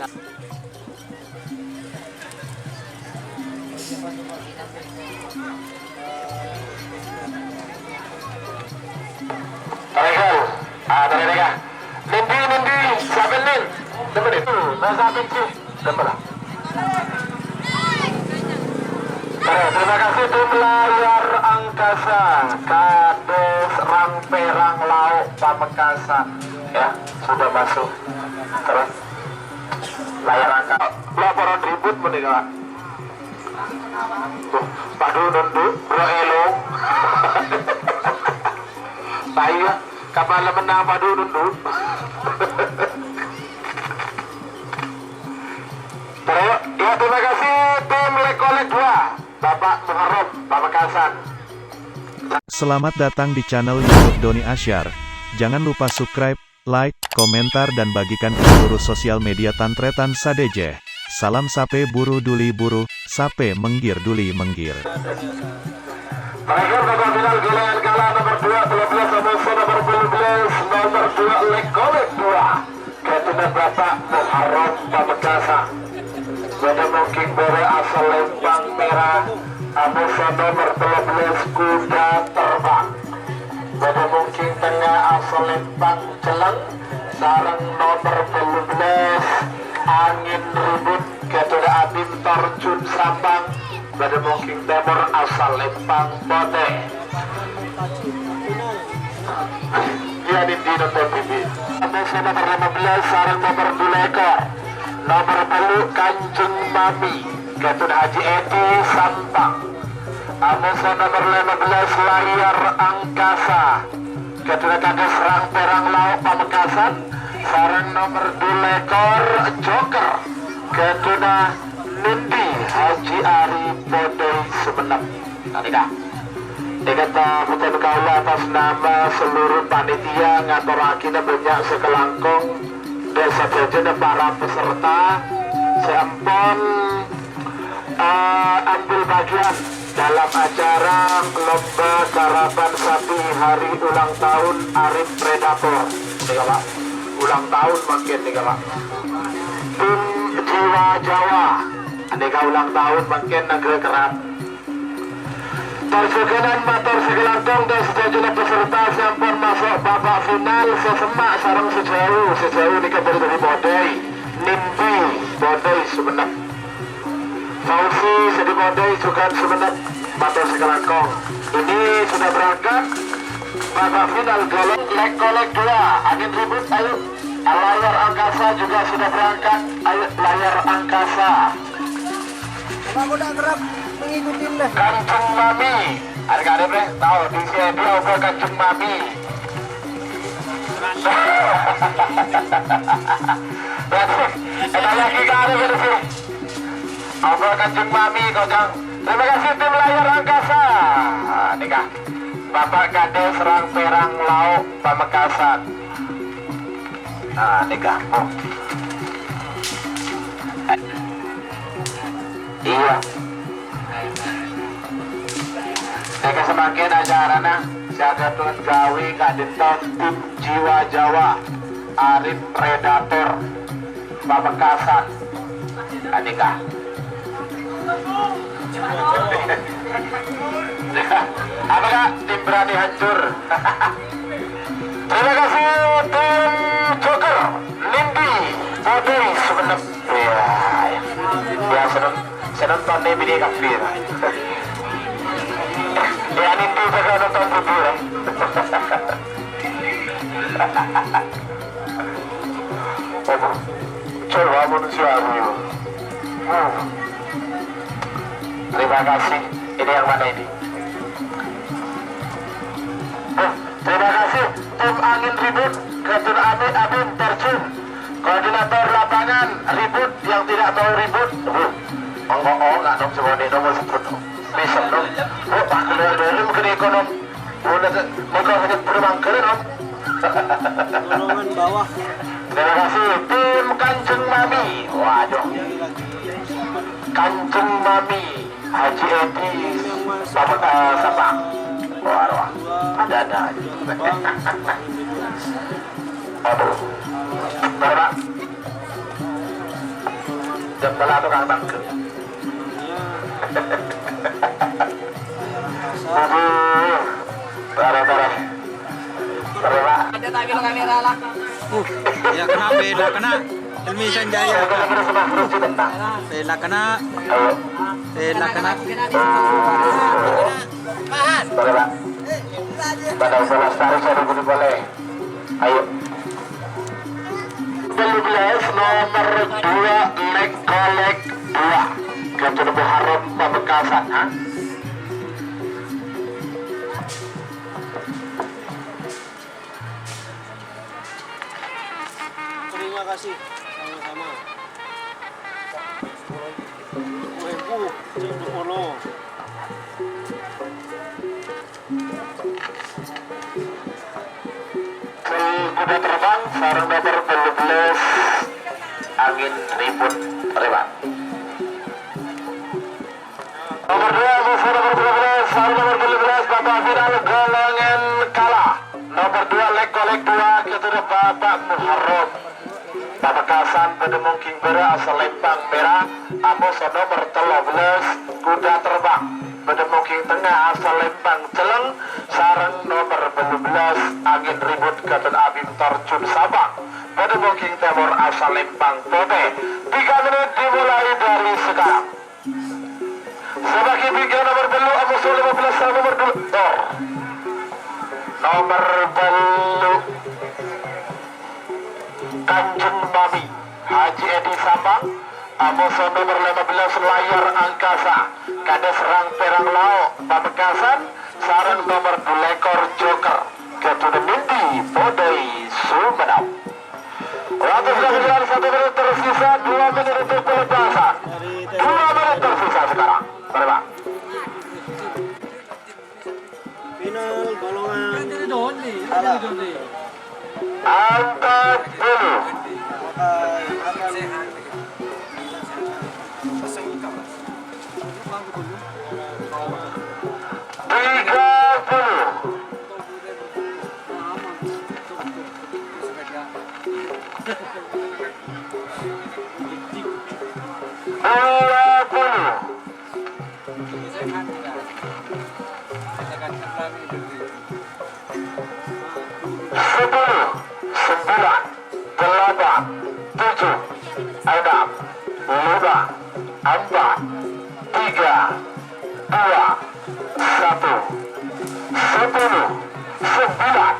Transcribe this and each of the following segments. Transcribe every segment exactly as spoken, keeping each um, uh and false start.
Tarèkan. Ah, tarèkan. Nindi, Nindi, siapa, Nin? Temenin. Nah, siapa sih? Temen lah. Terus, terima kasih tim Layar Angkasa, Kades Rang-Perang Lauk Pamekasan. Ya, sudah masuk. Terus, Layar Angkasa. Laporan ribut menika. Tuh, padhu nundhu, bro elong. Ayo, kapala menang padhu nundhu. Terus, ya, terima kasih tim Lekolek dua, Bapak Muharram, Pamekasan. Selamat datang di channel YouTube Doni Asyar. Jangan lupa subscribe, like, komentar, dan bagikan ke seluruh sosial media tan-tarètan sadhâjâ. Salam sapè buru dhuli buru, sapè mèngghir dhuli mèngghir. Terakhir, babak final, Gulayan kalah nomor dua belas, Samosa nomor dua belas, nomor dua, Lekolek dua. Ghâtèna Bapak Muharram Pamekasan. Bâdâ mongking bârâ asal Lempang Mèra, Samosa nomor tello belas, Kuda Terbang. Bâdâ mongking tengnga asal Lempang Celleng sareng nomer tello belas, Angin Ribut, Ghâtèna Adim Torjun Sampang. Bâdâ mongking tèmor asal Lempang Potè. Iyâ, Nindi nonton T V. Nomor lima belas sareng nomor dua lekor. Nomor tello Kanjeng Mami, Ghâtèna Haji Edi Sampang. Amoso nomor lima belas Layar Angkasa, Ghâtèna Kades Rang-Perang Lauk Pamekasan, sareng nomor dua lekor Joker, Ghâtèna Nindi Haji Ari Podoi Sumenep. Nah, nèka. Nèka, ta-, bhâdhân kaulâ atas nama seluruh panitia ngatorraghina bânnya' sakalangkong dâ' sadhâjâna para peserta sè ampon eh, ambil bagian dalam acara lomba karapan sapi hari ulang tahun Arif Predator. Nèka, Pak. Ulang tahun mangkèn nèka, Pak. Tim Jiwa Jawa. Nèka ulang tahun mangkèn Nagara Kerap. Tor jhughân mator sakalangkong dâ' sadhâjâna peserta sè ampon maso' babak final, sè semma' sareng sè jhâu. Sè jhâu nèka bâdâ dâri Podoi, Nindi, Podoi Sumenep. Fauzi sè dâri Podoi jhughân Sumenep, mator sakalangkong. Ini sudah berangkat babak final, Golok Lek-Kolek dua, Angin Ribut, ayo. Layar Angkasa juga sudah berangkat, ayo, Layar Angkasa. Kenapa tak kerap mengikuti, Leh? Kanjeng Mami. Ada, ada, Bre, tahu di sini dia uga Kanjeng Mami. Berarti, eh, tanya kita ada, berarti. Apa Kanjeng Mami, Kojang? Terima kasih tim Layar Angkasa. Nah, nèka. Bapak Kades Rang-Perang Lauk Pamekasan. Nah, nèka. Oh. Iyâ. Nèka samangkèn acarana sè aghâbây ghâbây ka'dinto tim Jiwa Jawa, Arif Predator. Pamekasan. Anèka. Apa, Kak? Tim berani hancur. Terima kasih, tim Joker. Nindi, Bodai, Sumenep. Iya, iya. Ya, seneng, seneng tonton ini kabbhi. Ya, Nindi juga nonton T V, ya. Aduh, coba manusia, aduh. Uh. Terima kasih. Ini yang mana ini? Uh, terima kasih tim Angin Ribut, Ghâtèna Ami Abin Terjun. Koordinator lapangan ribut yang tidak mau ribut. Uh, enggak, oh, enggak, nom, coba nih, nomor sepuluh. Bisa, nom. Oh, Pak Ketua Dolim, kena ekonom. Mula ke-, mula ke-, mula mangkele, Om. Golongan bawah. Terima kasih, tim Kanjeng Mami. Waduh. Kanjeng Mami, Haji Edi, Bapak, eh, Sabang. Waduh. Ada-ada aja. Aduh. Berapa? Jam sala tukang tangga. Aduh. Tara, tara. Tara, Pak. Uh, ya kena, bela kena. Helmi Sanjaya. Bela kena. Ayo. Bela kena. Tara, Pak. Pada salah satu, satu guru boleh. Ayo. Tellu bellas, nomer dua, lek-kolek dua. Gajah Muharram Pamekasan, ha? Terima kasih, sama-sama. Sepuluh ribu, sepuluh. Kuda terbang sareng nomer tellu bellas, Angin Ribut Rewang. Nomer dua, musuh nomer dua bellas, sareng nomer tellu bellas, babak final golongan kala. Nomer dua, lek-kolek dua, keturunan Bapak Muharram. Pamekasan bâdâ mongking bârâ asal lempang mèra, amoso nomer tello bellas, kuda terbang. Bâdâ mongking tengnga asal lempang celleng, sareng nomer tello bellas, angin ribut Ghâtèn Abim Torjun Sampang. Bâdâ mongking tèmor asal lempang potè. Tiga menit dimulai dari sekarang. Sè bâgi pinggir nomer tello, amoso lèma bellas, nomer tello. Tor. Nomer tello. Kanjeng Mami, Haji Edi Sampang, amoso nomer lèma bellas, Layar Angkasa, Kadès Rang-Pèrang Lao', Pamekasan, sareng nomer dulèkor, Joker, Ghâtèn Mèndi, Podai Sumedhep. Waktu sudah berjalan satu menit tersisa, dua menit untuk pelepasan. Dua menit tersisa sekarang. Mari, Pak. Final golongan empat puluh. Tiga puluh. Dua puluh. Sepuluh, sembilan, delapan, tujuh, enam, lima, empat, tiga, dua, satu, sepuluh, sembilan.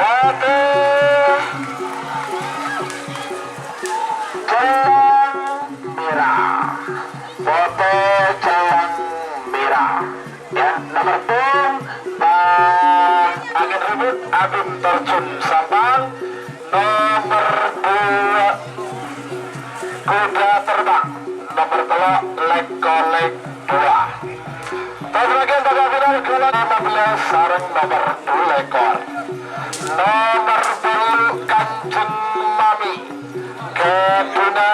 Potè cellèng mèra. Potè cellèng mèra. Ya, nomer pon, Bang Angin Ribut, Abim Torjun Sampang. Nomer dua, Kuda Terbang. Nomer tello', Lek-Kolek dua. Terus lagi babak final, golongan lima belas, sareng nomer dulèkor. Nomer tello', Kanjeng Mami. Keduna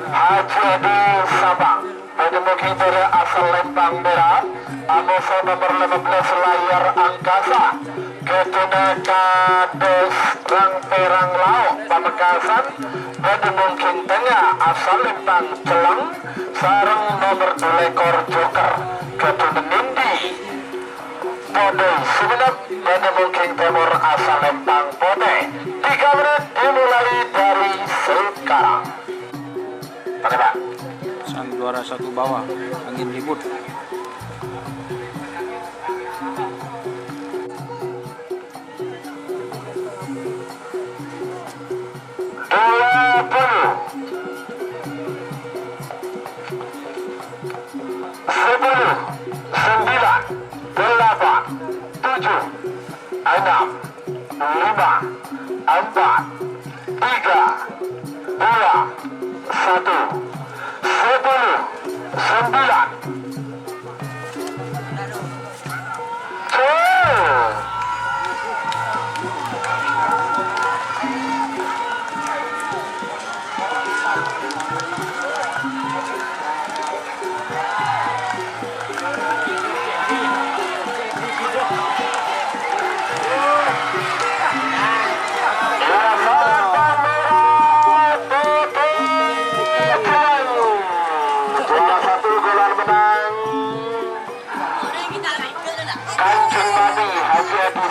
Haji Edi Sampang. Bâdâ mongking bârâ asal lèmpang mèra, amoso nomer lèma belas Layar Angkasa, ghâdhânna Kadhâs Rang-Pèrang Lao', Pamekasan, bâdâ mongking tengnga asal lèmpang cellèng, sareng nomer dulèkor Joker, ghâdhânna Nindi. Podâ Sumenep, bâdâ mongking tèmor asal lèmpang potè. Tiga menit dimulai dari sekarang. Oke, Pak. Sang juara satu bawah, Angin Ribut. Dua puluh. Sepuluh, sembilan, delapan, tujuh, enam, lima, empat, tiga, dua, satu, sepuluh, sembilan.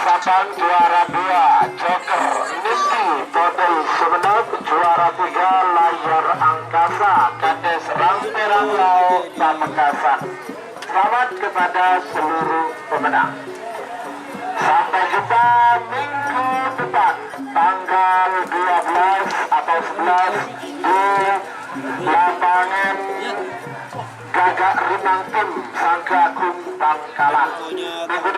Papan juara dua, Joker Niti Podai Sumenep, juara tiga, Layar Angkasa Kades Rang-Terang Lao Pamekasan. Selamat kepada seluruh pemenang. Sampai jumpa minggu depan, tanggal dua belas atau sebelas, di lapangan Gagak Rimang Tim Sangga Agung Bangkalan. Minggu